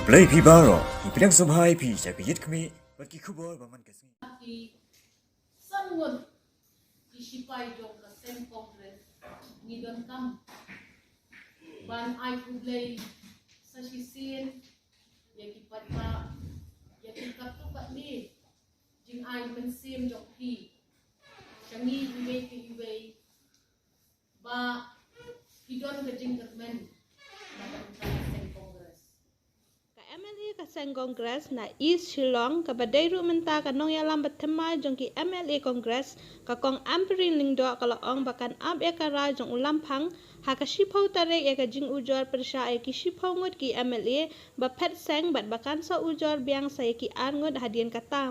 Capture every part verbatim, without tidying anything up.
Khublei phi baroh, ngi pdiang sngewbha ïa phi sha ka Ïit Khmih bad ki khubor ba man ka sngi. Ki san ngut ki shipai jong ka seng Congress ngi donkam ban ai khublei sa shisien ïa ki paidbah, ïa ki katto katne jingai mynsiem jong phi sha ngi iwei pa iwei ba ki don ka jingkyrmen na ka bynta ka seng Congress. Ka M L A ka seng Congress na East Shillong, kaba dei ruh mynta ka nongïalam bathymmai jong ki M L A Congress, ka Kong Ampareen Lyngdoh, ka la ong ba kan ap ïa ka rai jong u Lamphang ha ka shiphew tarik ïa ka jingujor pyrshah ïa ki shiphew ngut ki M L A ba phet seng bad ba kan sa ujor biang sa ïa ki ar ngut hadien kata.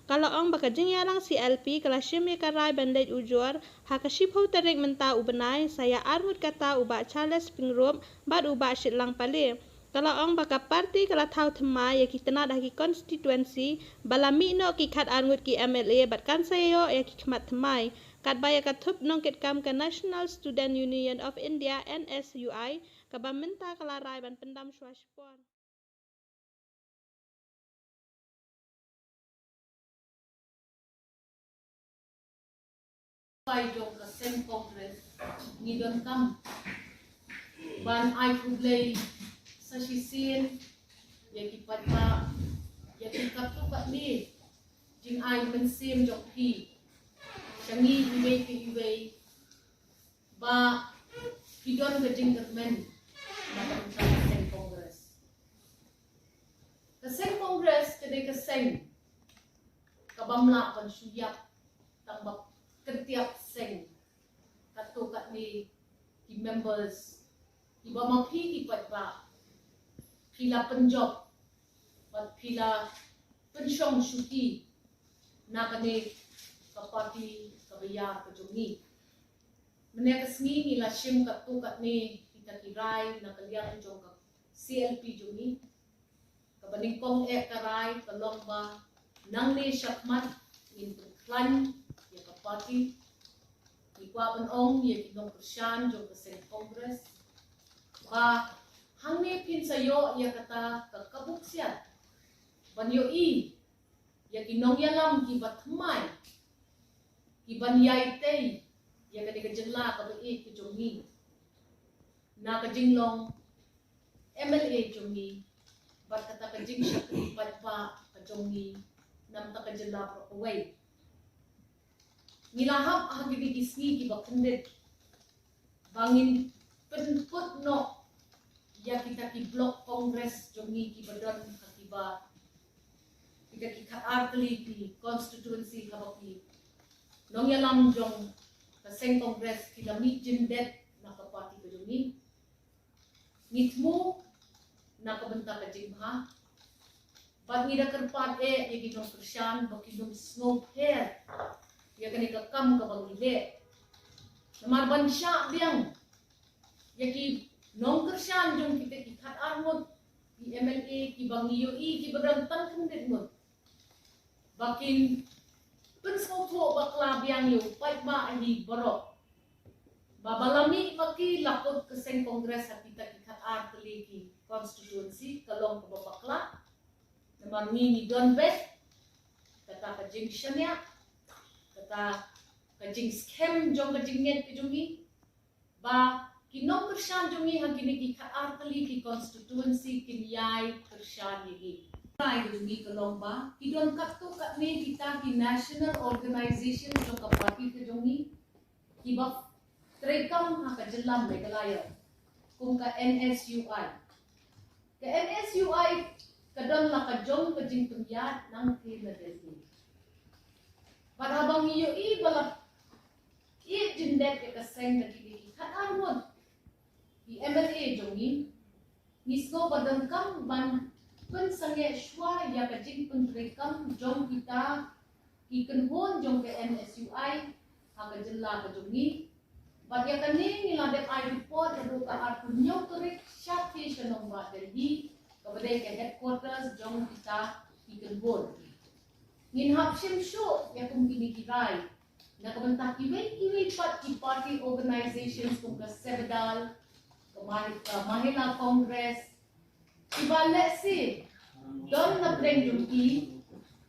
Ka la ong ba ka jingïalang C L P ka la shim ïa ka rai ban leit ujor ha ka shiphew tarik mynta u bnai sa ïa ar ngut kata u Bah Charles Pyngrope bad u Bah Shitlang Pale. Ka la ong ba ka party ka la thaw thymmai ïa ki tnat ha ki constituency ba la mih noh ki khat ar ngut ki M L A bad kan sa ïoh ïa ki khmat thymmai. Katba ïa ka thup nongkitkam ka National Student Union of India, N S U I, kaba mynta ka la rai ban pyndam shuwa shipor. Pai jong ka seng Congress ngi donkam ban ai khublei sa shisien ïa ki paidbah, ïa ki katto katne jingai mynsiem jong phi sha ngi iwei pa iwei ba ki don ka jingkyrmen na ka bynta ka seng Congress. Ka seng Congress ka dei ka seng kabym lah ban shu ïap tang ba kyntiap seng katto katne ki members kiba ma phi ki paidbah phi la pynjop bad phi la pynshong shuki na kane ka party kaba ïar ka jong ngi. Mynne ka sngi ngi la shim katto katne kita ki rai na ka liang jong ka C L P jong ngi. Kaba nyngkong eh ka rai ka long ba nangne shakhmat ngin pynkhlaiñ ïa ka party. Ngi kwah ban ong ïa ki nongkyrshan jong ka seng Congress ba hangne phin sa ïoh ïa kata ka kabu ksiat ban ïohi ïa ki nongïalam kiba thymmai kiban ïai tei ïa kane ka jylla kaba ïeit ka jong ngi na ka jinglong M L A jong ngi bad kata ka jingshakri paidbah ka jong ngi na bynta ka jylla baroh kawei. Ngi la hap ha kine ki sngi kiba kyndit ba ngin pynput noh ïa kita ki block Congress jong ngi kiba don ha kiba kita ki khatar tylli ki constituency haba ki nongïalam jong ka seng Congress ki la mih jyndet na ka party ka jong ngi. Ngi thmu na ka bynta ka jingbha bad ngi da kyrpad eh ïa ki nongkyrshan ba kin ym sngewpher ïa kane ka kam kaba ngi leh. Namar ban shah biang ïa ki nongkyrshan jong kita ki khatar ngut ki M L A kiba ngi ïohi kiba don tang khyndiat ngut ba kin pynsngewthuh bakla biang ïa u paidbah hi baroh ba ba la mih ba ki la kut ka seng Congress ha kita ki khatar tylli ki constituency ka long kaba bakla. Namar ngi ngi don beit kata ka jingshaniah, kata ka jingskhem jong ka jingngeit ka jong ngi ba ki nongkyrshan jong ngi ha kine ki khatar tylli ki constituency kin ïai kyrshan ïa ngi. Rai ka jong ngi ka long ba ki don katto katne kita ki national organization jong ka party ka jong ngi kiba treikam ha ka jylla Meghalaya kum ka N S U I. Ka N S U I ka don la ka jong ka jingpynïaid nangtei na Delhi. Bad haba ngi ïohi ba la ïeit jyndet ïa ka seng na kine ki khatar ngut ki M L A jong ngi, ngi sngew ba donkam ban pynsangeh shuwa ïa ka jingpyntreikam jong kita ki kynhun jong ka N S U I ha ka jylla ka jong ngi. Bad ïa kane ngi la dep ai report naduh ka arphew hynñiew tarik shathie sha nongbah Delhi kaba dei ka headquarters jong kita ki kynhun. Ngin hap shim shuh ïa kum kine ki rai na ka bynta kiwei kiwei pat ki party organizations kum ka SEBDAL, ka Mahi-, ka Mahila Congress, ki Ba lehse don na pdeng jong ki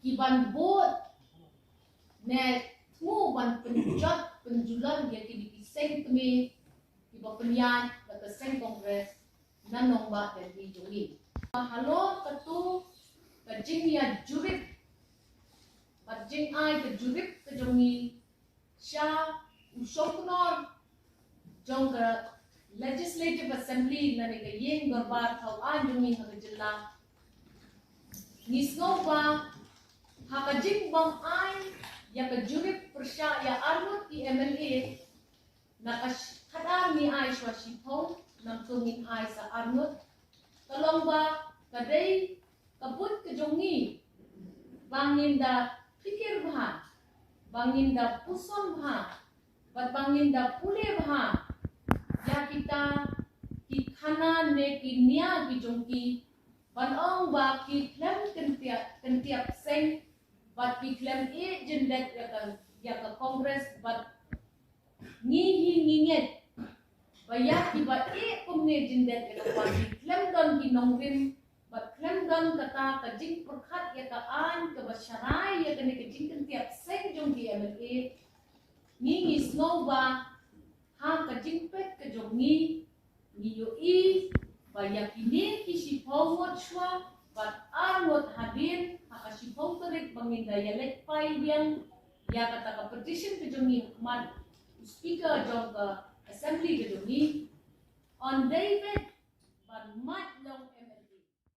ki ban bud ne thmu ban pynjot pynjulor ïa kine ki seng kmie kiba pynïaid da ka seng Congress na nongbah Delhi jong ngi. Ba halor katu ka jingïajurip bad jingai ka jurip ka jong ngi sha u shongknor jong ka Legislative Assembly lane ka ïing dorbar thaw aiñ jong ngi ha ka jylla. Ngi sngew ba ha ka jingbym ai ïa ka jurip pyrshah ïa arngut ki M L A na ka sh- khatar ngi ai shuwa shiphew, nangta ngin ai sa arngut. Ka long ba ka dei ka buit ka jong ngi ba ngin da phikir bha, ba ngin da puson bha bad ba ngin da pule bha ïa kita ki khana ne ki nia ki jong ki, ban ong ba ki khlem kyntiap kyntiap seng bad ki khlem ïeh jyndet ïa ka ïa ka Congress bad ngi hi ngi ngeit ba ïa kiba ïeh kumne jyndet ïa ka party khlem don ki nongrim bad khlem don kata ka jingpyrkhat ïa ka aiñ kaba sharai ïa kane ka jingkyntiap seng jong ki M L A. Ngi ngi sngew ba ha ka jingpeit ka jong ngi ngi ïohi ba ïa kine ki shiphew ngut shuwa bad ar ngut hadien ha ka shiphew tarik ba ngin da ïaleit pai biang ïa kata ka petition ka jong ngi ha khmat u speaker jong ka assembly ka jong ngi. Yn dei beit ban mad long